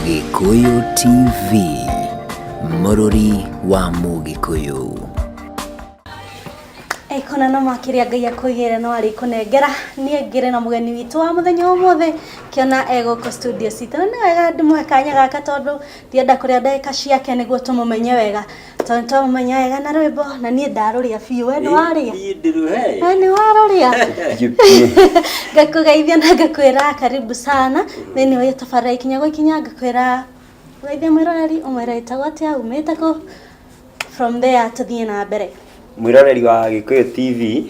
Gĩkũyũ TV, mũrũri wa Mũgĩkũyũ. Aikona na makĩria Ngai akũigĩre no arĩkũnengera. Niĩ ngĩrĩ na mũgeni witũ wa mũthenya wa ũmũthĩ kĩona e gũkũ studio citũ. Na nĩ wega ndĩmũhe kanya gaka tondũ ndienda kũrĩa ndagĩka ciake nĩguo tũmũmenye wega. Tondũ nĩtwamũmenya wega na rwĩmbo na niĩ ndarũrĩa biũ. We nĩwarĩa? Niĩ ndĩrũhe. We nĩwarũrĩa? Ngakũgeithia na ngakwĩra karibu sana thĩinĩ wa tabarĩra Ikinya gwa Ikinya. Ngakwĩra ũgeithie mwĩroreri ũmwĩre wĩtagwo atĩa, umĩte kũ, from there tũthiĩ na mbere. Mwĩroreri wa Gĩkũyũ TV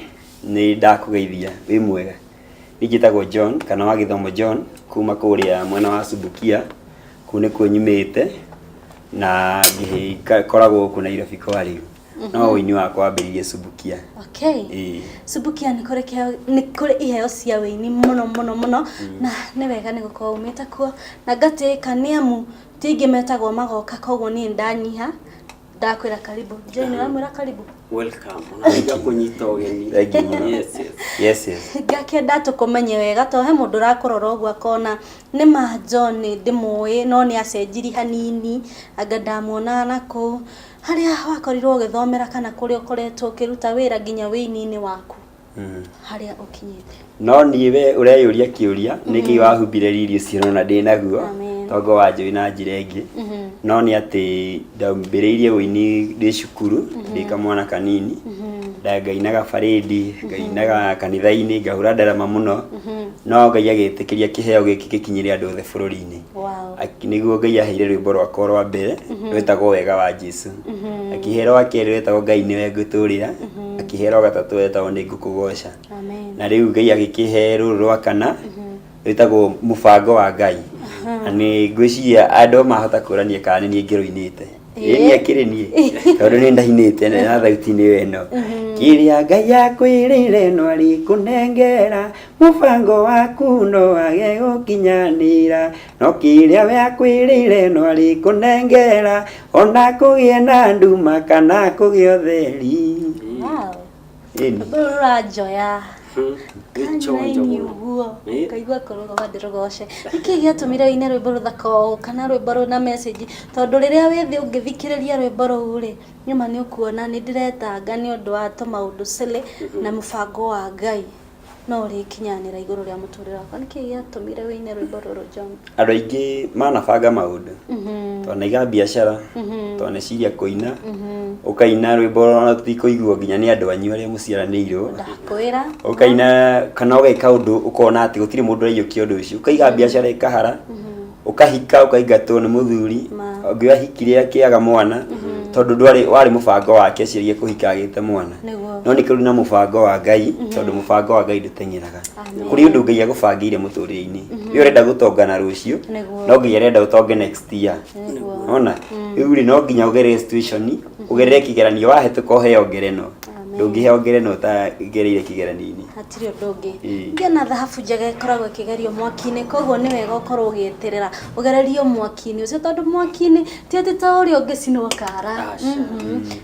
nĩ ndakũgeithia wĩ mwega. Niĩ njĩtagwo John kana wa Gĩthomo John kuma kũrĩa mwena wa Subukia, kũu nĩkuo nyumĩte na ngĩkoragwo gũkũ Nairobi kwa rĩu. No ũini wakwa wambĩrĩirie Subukia. Okay. Ĩĩ. Subukia nĩ kũrĩ kĩheo, nĩ kũrĩ iheo cia wĩini mũno mũno mũno na nĩ wega nĩ gũkorwo umĩte kuo na ngatĩĩka nĩ amu ti aingĩ metagwo magoka koguo niĩ ndanyiha ndakwĩra karibu. Joy nĩ ũramwĩra karibu? Welcome. Ona kũnyita ũgeni. Thank you mũno. Yes. Yes. Ngakĩenda tũkũmenye wega to he mũndũ ũrakũrora ũguo akona nĩ ma John ndĩmũĩ no nĩ acenjirie hanini anga ndamuonaga na kũu harĩa wakorirwo ũgĩthomera kana kũrĩa ũkoretwo ũkĩruta wĩra nginya wĩini-inĩ waku harĩa ũkinyĩte. No niĩ we ũreyũria kĩũria nĩkĩ wahumbire riri ũcio ũrona ndĩ naguo Amen. tongo wanjũĩ na njĩra ĩngĩ. No nĩ atĩ ndambĩrĩirie ũini ndĩ cukuru ndĩ kamwana kanini. Ngainaga barĩndi, ngainaga kanitha-inĩ, ngahũra ndarama mũno. No Ngai agĩtĩkĩria kĩheo gĩkĩ gĩkinyĩre andũ othe bũrũri-inĩ. Wow. Nĩguo Ngai aheire rwĩmbo rwakwa rwa mbere rwĩtagwo Wega wa Jesu. Akĩhe rwa kerĩ rwĩtagwo Ngai nĩwe ngũtũrĩra. Akĩhe rwa gatatũ rwĩtagwo Nĩ ngũkũgoca. Amen. Na rĩu Ngai agĩkĩhe rũrũ rwa kana rwĩtagwo Mũbango wa Ngai. Na nĩ ngwĩciria andũ mahota kũrania kana nĩ niĩ ngĩrũinĩte. Ĩĩ niĩ akĩrĩ niĩ tondũ nĩ ndainĩte na thauti nĩyo ĩno. Kĩrĩa Ngai akwĩrĩire no arĩkũnengera, mũbango waku no wage gũkinyanĩra, no kĩrĩa we akwĩrĩire no arĩkũnengera, ona kũgĩe na nduma kana kũgĩe ũtheri. Wow. Ĩni. Rwĩmbo rũrũ rũranjoya. Nĩ chonjo Kanyaini mũno. ũguo Ĩĩ. ngaigua kũrũgama ndĩrũgoce. Nĩkĩ gĩatũmire ũine rwĩmbo rũthaka ũũ kana rwĩmbo rwĩna message? Tondũ rĩrĩa wĩ thĩ ũngĩthikĩrĩria rwĩmbo rũu rĩ, nĩma nĩ ũkuona nĩ ndĩretanga nĩ ũndũ wa tũmaũndũ silly na mũbango wa Ngai no ũrĩkinyanĩra igũrũ rĩa mũtũrĩre wakwa. Nĩkĩ gĩatũmire ũine rwĩmbo rũrũ John? Andũ aingĩ manabanga maũndũ. Twanaiga biacara, twaneciria kũina, ũkaina rwĩmbo ona rũtikũiguo nginya nĩ andũ anyu arĩa mũciaranĩirwo. Ndakwĩra. Ũkaina kana ũgeka ũndũ ũkona atĩ gũtirĩ mũndũ ũraiyũkia ũndũ ũcio. Ũkaiga biacara ĩkahara, ũkahika ũkaingatwo nĩ mũthuri, Ma. ũngĩ ahikire akĩaga mwana, tondũ ndwarĩ warĩ mũbango wake aciarie kũhika agĩte mwana. Nĩguo. No nĩ kũrĩ na mũbango wa Ngai, tondũ mũbango wa Ngai ndũteng'eraga. Amen. Kũrĩ ũndũ Ngai agũbangĩire mũtũrĩre-inĩ. We ũrenda gũtonga na rũciũ, Nĩguo. no Ngai arenda ũtonge next year. Nĩguo. Ona rĩu rĩ no nginya ũgerere situation, ũgerere kĩgeranio, wahĩtũka ũheo ngereno. Amen. Ndũngĩheo ngereno ũtagereire kĩgeranio-inĩ. Hatirĩ ũndũ ũngĩ. Ĩĩ. Ngĩona thahabu njega ĩkoragwo ĩkĩgerio mwaki-inĩ, koguo nĩ wega ũkorwo ũgĩeterera ũgererio mwaki-inĩ ũcio, tondũ mwaki-inĩ ti atĩ ta ũrĩa ũngĩcinwo kara. Aca.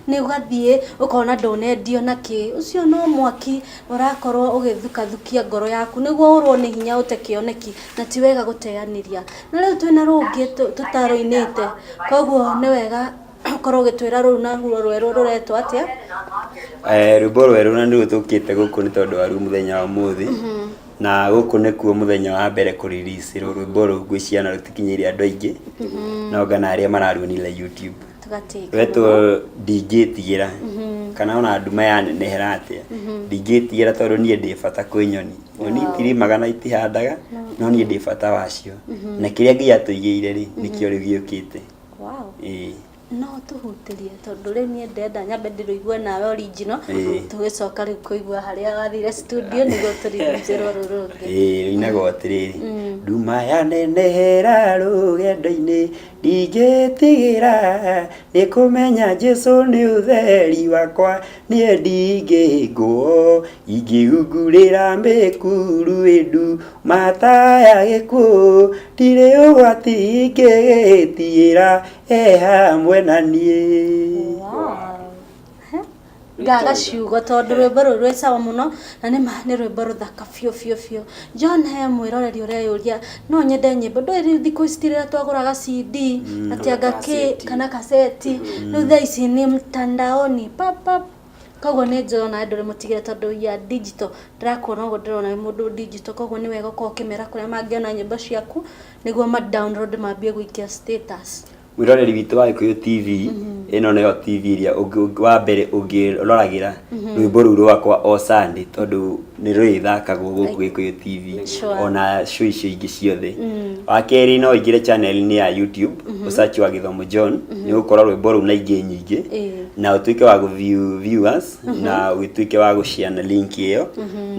Nĩ ũgathiĩ ũkona ndũnendio na kĩ, ũcio no mwaki ũrakorwo ũgĩthukathukia ngoro yaku nĩguo ũrwo nĩ hinya ũte kĩoneki, na ti wega gũteanĩria. Na rĩu twĩna rũngĩ tũtarũinĩte, koguo nĩ wega ũkorwo ũgĩtwĩra rũu naruo rwerũ rũretwo atĩa. Rwĩmbo rwerũ na nĩruo tũkĩte gũkũ nĩ tondũ waruo mũthenya wa ũmũthĩ, na gũkũ nĩkuo mũthenya wa mbere kũ release rwĩmbo rũu ngwĩciria ona rũtikinyĩire andũ aingĩ, no ngana arĩa mararuonire YouTube. Tũgatĩka Rwetwo Ndingĩtigĩra, kana ona nduma yanenehera atĩa, ndingĩtigĩra tondũ niĩ ndĩ bata kwĩ nyoni. Nyoni itirĩmaga na itihandaga, no niĩ ndĩ bata wacio. Na kĩrĩa Ngai atũigĩire rĩ, nĩkĩo rĩu gĩũkĩte. Wow. Ĩĩ. No tũhutĩrie tondũ rĩu niĩ ndĩrenda nyambe ndĩrũigue nawe original. Ĩĩ. Tũgĩcoka rĩu kũigua harĩa wathire studio nĩguo tũrelease rũrũ rũngĩ. Ĩĩ rũinagwo atĩrĩrĩ, nduma yanenehera rũgendo-inĩ ndingĩtigĩra, nĩ kũmenya Jesũ nĩ ũtheri wakwa, niĩ ndingĩhĩngwo, ingĩhungurĩra mĩkuru ĩndu mata ya gĩkuũ, ndirĩ ũgwati ingĩgĩtigĩra e hamwe na niĩ. Wow. Ngaga ciugo tondũ rwĩmbo rũu rwĩ sawa mũno, na nĩ ma nĩ rwĩmbo rũthaka biũ biũ biũ. John, he mwĩroreri ũreyũria, no nyende nyĩmbo, ndũĩ rĩu thikũ ici ti rĩrĩa twagũraga CD atĩ anga kĩ kana kaseti, rĩu thaa ici nĩ mtandaoni pap pap. Koguo nĩ njũĩ onawe ndũrĩ mũtigĩre tondũ ya digital, ndĩrakuona ũguo ndĩrona wĩ mũndũ digital, koguo nĩ wega ũkorwo ũkĩmera kũrĩa mangĩona nyĩmbo ciaku nĩguo ma download mambie gũikia status. Mwĩroreri witũ wa Gĩkũyũ TV, ĩno nĩyo TV ĩrĩa wa mbere ũngĩroragĩra rwĩmbo rũu rwakwa o Sunday, tondũ nĩ rũrĩthakagwo gũkũ Gĩkũyũ TV ona show icio ingĩ ciothe. Wa kerĩ, no ũingĩre channel-inĩ ya YouTube, ũsearch wa Gĩthomo John, nĩ ũgũkora rwĩmbo rũu na ingĩ nyingĩ, na ũtuĩke wa gũ view viewers na ũgĩtuĩke wa gũshare na link ĩyo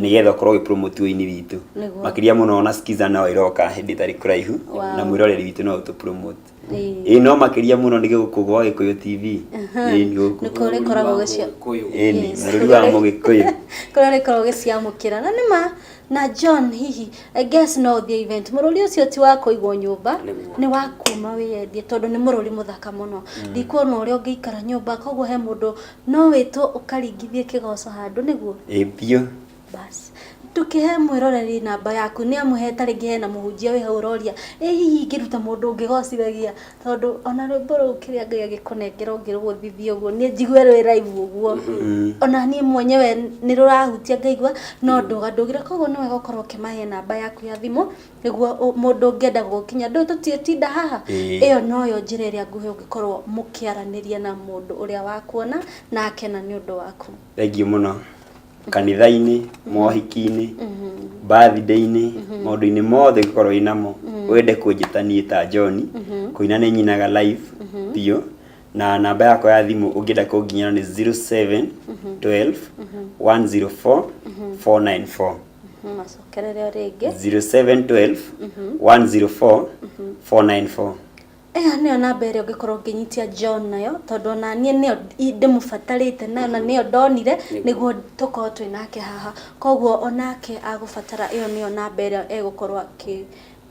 nĩgetha ũkorwo ũgĩ promote ũini witũ. Makĩria mũno ona Skiza no ĩroka hĩndĩ ĩtarĩ kũraihu, na mwĩroreri witũ no ũtũ promote. Ĩĩ, no makĩria mũno nĩ gũkũ gwa Gĩkũyũ TV. Ĩĩ, nĩ gũkũ. Nĩkuo rĩkoragwo gĩcia Gĩkũyũ. Ĩni, mũrũri wa Mũgĩkũyũ. Kũrĩa rĩkoragwo gĩciamũkĩra na nĩ ma. Na John, hihi I guess no ũthiĩ event, mũrũri ũcio ti wa kũigwo nyũmba, nĩ wa kuma wĩyendie, tondũ nĩ mũrũri mũthaka mũno, ndikuona ũrĩa ũngĩikara nyũmba. Koguo he mũndũ no wĩtwo ũkaringithie kĩgoco handũ, nĩguo? Ĩĩ, biũ. Bas, ndũkĩhe mwĩroreri namba yaku, nĩ amũhe. Ta rĩngĩ hena mũhunjia wĩ hau ũroria, ĩ hihi ingĩruta mũndũ ũngĩgocithagia, tondũ ona rwĩmbo rũu kĩrĩa Ngai agĩkũnengera ũngĩrũgũthithia ũguo, niĩ njigue rwĩ live ũguo, ona niĩ mwenyewe nĩ rũrahutia, ngaigua no ndũga ndũgire. Koguo nĩ wega ũkorwo ũkĩmahe namba yaku ya thimũ nĩguo mũndũ ũngĩenda gũgũkinya, ndũĩ tũtiĩtinda haha. Ĩyo noyo njĩra ĩrĩa nguhĩ ũngĩkorwo mũkĩaranĩria na mũndũ ũrĩa wakuona na akena nĩ ũndũ waku. Thengiũ mũno. Kanitha-inĩ, mohiki-inĩ, birthday-inĩ, maũndũ-inĩ mothe ũngĩkorwo wĩ namo wende kũnjĩta niĩ ta John, kũina nĩ nyinaga live biũ, na namba yakwa ya thimũ ũngĩenda kũnginyĩra nĩ 07 12 104 494. Macokerere o rĩngĩ. 07 12 104 494. Ĩyo nĩyo namba ĩrĩa ũngĩkorwo ũngĩnyitia John nayo, tondũ ona niĩ nĩyo ndĩmũbatarĩte nayo, na nĩyo ndonire nĩguo tũkorwo twĩ nake haha. Koguo onake agũbatara, ĩyo nĩyo namba ĩrĩa egũkorwo akĩ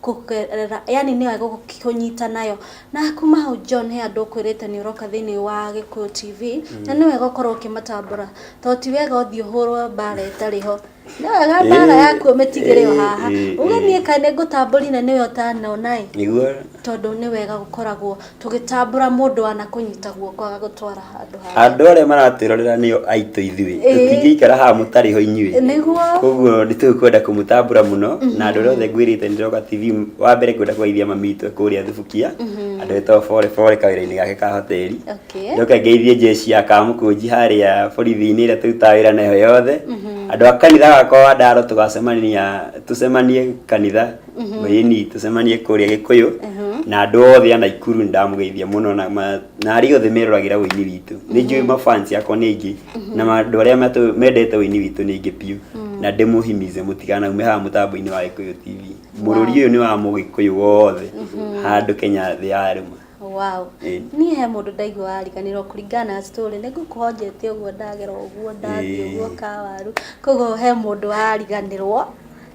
kũgerera, yani nĩyo egũkũnyita nayo. Na kuma hau, John, he andũ ũkwĩrĩte nĩ ũroka thĩinĩ wa Gĩkũyũ TV, na nĩ wega ũkorwo ũkĩmatambũra, tondũ ti wega ũthiĩ ũhũrwo mbara ĩtarĩ ho. Nĩ wega mbara yaku ũmĩtigĩre o haha, uge niĩ kaĩ nĩ ngũtambũrire nĩwe ũtanona ĩ. Nĩguo. Tondũ nĩ wega gũkoragwo tũgĩtambũra mũndũ wanakũnyita guoko agagũtwara handũ haha. Andũ arĩa maratwĩrorera nĩo aitũ ithuĩ, tũtingĩikara haha mũtarĩ ho inyuĩ. Koguo nĩ tũkwenda kũmũtambũra mũno, na andũ arĩa othe ngwĩrĩte nĩ ndĩroka TV, wa mbere ngwenda kũgeithia mami witũ kũrĩa Thubukia, andũ etagwo Bore Bore kawĩra-inĩ gake ka hoteli. Njoke ngeithie jeshi ya Kamũkũnji harĩa borithi-inĩ ĩrĩa tũrutaga wĩra nayo yothe, andũ a kanitha wakwa wa Ndaro, tũgacemania, tũcemanie kanitha ĩni, tũcemanie kũrĩa Gĩkũyũ, na andũ othe a Naikuru nĩ ndamũgeithia mũno, na arĩa othe meroragĩra ũini witũ. Nĩ njũĩ mafans akwa nĩ aingĩ, na andũ arĩa mendete ũini witũ nĩ aingĩ biũ, na ndĩmũhimize mũtikanaume haha mũtambo-inĩ wa Gĩkũyũ TV. Mũrũri ũyũ nĩ wa Mũgĩkũyũ wothe handũ Kenya thĩ yarũma. Niĩ he mũndũ ndaigua wariganĩrwo kũringana na story, nĩ ngũkũhonjetie ũguo, ndagera ũguo, ndathiĩ ũguo kawaru, koguo he mũndũ wariganĩrwo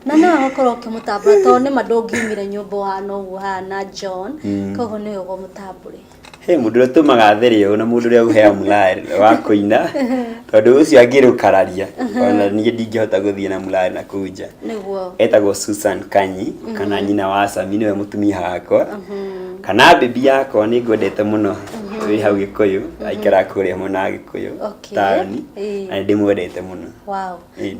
na no ũkorwo ũkĩmũtambũra, tondũ nĩma ndũngiumire nyũmba ũhana ũguo hana John, koguo nĩwe ũmũtambũre. He mũndũ ũrĩa ũtũmaga there ũũ, na mũndũ ũrĩa ũheaga mũrari wa kũina, tondũ ũcio angĩrũkararia ona niĩ ndingĩhota gũthiĩ na mũrari na kũu nja. Etagwo Susan Kanyi, kana nyina wa Sami, nĩwe mũtumia wakwa kana bibi yakwa. Nĩ ngwendete mũno wĩ hau Gĩkũyũ, aikaraga kũrĩa mwena wa Gĩkũyũ taũni, na nĩ ndĩmwendete mũno.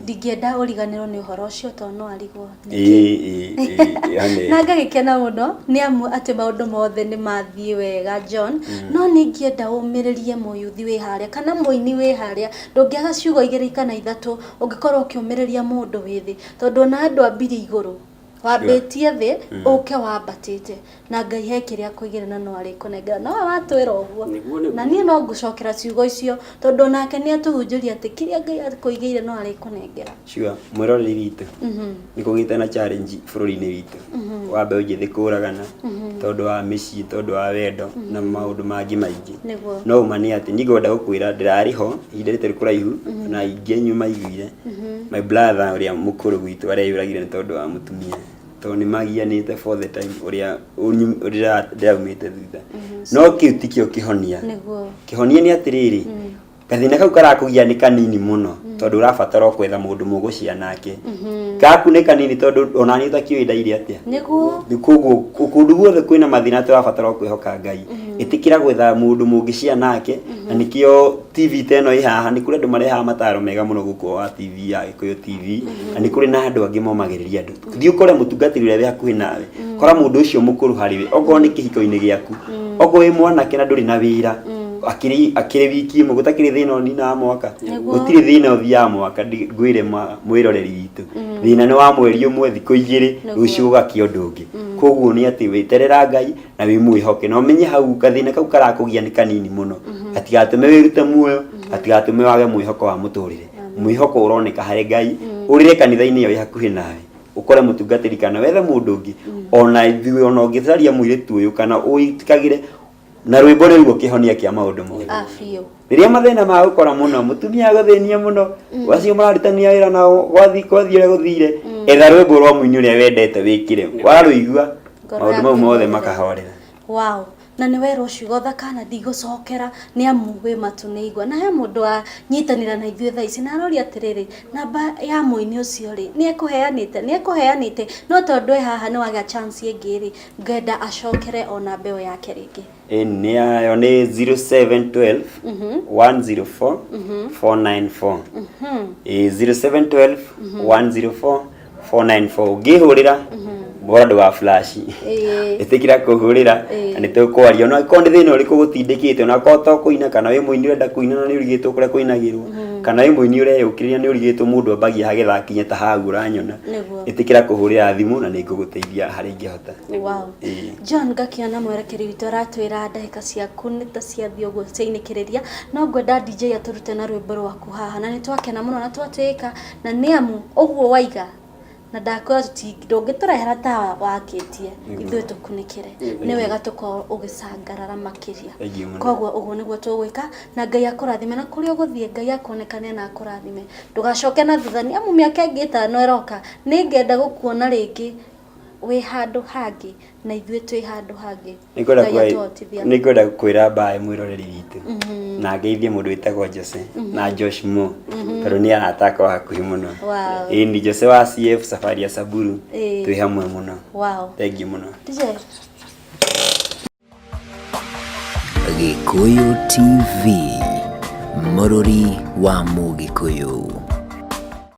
Ndingĩenda ũriganĩrwo nĩ ũhoro ũcio, tondũ no arigwo. Ĩĩ, ĩĩ, ĩĩ, ĩĩ, Na ngagĩkena mũno nĩ amu atĩ maũndũ mothe nĩ mathiĩ wega, John. No nĩ ingĩenda ũmĩrĩrie mũyuthi wĩ harĩa kana mũini wĩ harĩa, ndũngĩaga ciugo igĩrĩ kana ithatũ ũngĩkorwo ũkĩũmĩrĩria mũndũ wĩ thĩ, tondũ ona andũ ambirie igũrũ, wambĩtie thĩ ũke wambatĩte, na Ngai he kĩrĩa akũigĩre na no arĩkũnengera, nowe watwĩra ũguo. Nĩguo. Na niĩ no ngũcokera ciugo icio, tondũ onake nĩ atũhunjĩria atĩ kĩrĩa Ngai akũigĩire no arĩkũnengera. Sure, mwĩroreri witũ, nĩ kũgĩte na challenge bũrũri-inĩ witũ wa mbeũ njĩthĩ kũragana tondũ wa mĩciĩ, tondũ wa wendo na maũndũ mangĩ maingĩ. No ũma nĩ atĩ niĩ ngwenda gũkwĩra ndĩrarĩ ho ihinda rĩtarĩ kũraihu, na aingĩ anyu maiguire my brother ũrĩa mũkũrũ gwitũ areyũragire nĩ tondũ wa mũtumia, tondũ nĩ magianĩte for the time ũrĩa ndĩraumĩte thutha. No kĩu tikĩo kĩhonia. Kĩhonia nĩ atĩrĩrĩ, Gathĩna kau karakũgia nĩ kanini mũno, tondũ ũrabatara o gwetha mũndũ mũgũcia nake. Gaku nĩ kanini tondũ onaniĩ ũtakĩũĩ ndaire atĩa. Nĩguo. Koguo kũndũ guothe kwĩna mathĩna tũrabatara o kwĩhoka Ngai. Ĩtĩkĩra gwetha mũndũ mũngĩcia nake, na nĩkĩo TV ta ĩno ĩ haha, nĩ kũrĩ andũ marehaga mataro mega mũno gũkũ wa TV ya Gĩkũyũ TV, na nĩ kũrĩ na andũ angĩ momagĩrĩria andũ. Thiĩ ũkore mũtungatĩri ũrĩa wĩ hakuhĩ nawe, kora mũndũ ũcio mũkũrũ harĩ we, okorwo nĩ kĩhiko-inĩ gĩaku, okorwo wĩ mwanake na ndũrĩ na wĩra, akĩrĩ akĩrĩ wiki ĩmwe, gũtakĩrĩ thĩna ũninaga mwaka, gũtirĩ thĩna ũthiaga mwaka, ngwĩre mwĩroreri witũ, thĩna nĩ wa mweri ũmwe, thikũ igĩrĩ, rũciũ gũgakĩa ũndũ ũngĩ. Koguo nĩ atĩ weterera Ngai na wĩmwĩhoke, na ũmenye hau gathĩna kau karakũgia nĩ kanini mũno, gatigatũme wĩrute muoyo, gatigatũme wage mwĩhoko wa mũtũrĩre. Mwĩhoko ũroneka harĩ Ngai, ũrĩre kanitha-inĩ ĩyo ĩ hakuhĩ nawe, ũkore mũtungatĩri kana wethe mũndũ ũngĩ, ona ithuĩ ona ũngĩcaria mũirĩtu ũyũ kana ũitikagĩre na rwĩmbo nĩruo kĩhonia kĩa maũndũ mothe. Ah, biũ. Rĩrĩa mathĩna magũkora mũno, mũtumia agũthĩnia mũno, acio mararutania wĩra nao gwathiĩ ũrĩa gũthire, etha rwĩmbo rwa mũini ũrĩa wendete wĩkĩre, warũigua Ngoro maũndũ mau yaku mothe ĩhorere. makahorera. Wow. Na nĩ werwo ciugo thaka na ndigũcokera nĩ amu wĩ matũ nĩ igua. Na he mũndũ wanyitanĩra na ithuĩ thaa ici na aroria atĩrĩrĩ, namba ya mũini ũcio rĩ, nĩ ekũheanĩte? Nĩ ekũheanĩte, no tondũ e haha nĩ wagĩa chance ĩngĩ rĩ, ngenda acokere o namba ĩyo yake rĩngĩ. Ĩni yayo nĩ 0712 104 494. Ĩ 0712 104 494 ũngĩhũrĩra bora ndũga flash. Ĩtĩkĩra kũhũrĩra na nĩ tũkwaria, ona akorwo nĩ thĩna ũrĩkũ gũtindĩkĩte, ona akorwo to kũina, kana wĩ mũini ũrenda kũina na nĩ ũrigĩtwo kũrĩa kũinagĩrwo, kana wĩ mũini ũreyũkĩrĩria nĩ ũrigĩtwo mũndũ ambagia hagetha akinye ta hau ũranyona. Ĩtĩkĩra kũhũrĩra thimũ na nĩ ngũgũteithia harĩa ingĩhota. Wow. John, ngakĩona mwerekeri witũ aratwĩra ndagĩka ciaku nĩ ta ciathiĩ ũguo ciainĩkĩrĩria, no ngwenda DJ atũrute na rwĩmbo rwaku haha, na nĩ twakena mũno na twatĩĩka, na nĩ amu ũguo waiga na ndakwĩra ndũngĩtũrehera tawa wakĩtie ithuĩ tũkunĩkĩre, nĩ wega tũkorwo ũgĩcangarara makĩria. Thank you mũno. Koguo ũguo nĩguo tũgwĩka, na Ngai akũrathime, na kũrĩa ũgũthiĩ Ngai akuonekane na akũrathime, ndũgacoke na thutha, nĩ amu mĩaka ĩngĩ ĩtano ĩroka nĩ ngenda gũkuona rĩngĩ wĩ handũ hangĩ na ithuĩ twĩ handũ hangĩ. Ngai atũhotithia. Nĩ ngwenda kwĩra mbaĩ mwĩroreri witũ na ngeithie mũndũ wĩtagwo Jose na Josh Mo, tondũ nĩ arata akwa hakuhĩ mũno. Ĩĩ ni Jose wa CF Safari ya Samburu, twĩ hamwe mũno. Thank you mũno. DJ. Gĩkũyũ TV, mũrũri wa Mũgĩkũyũ.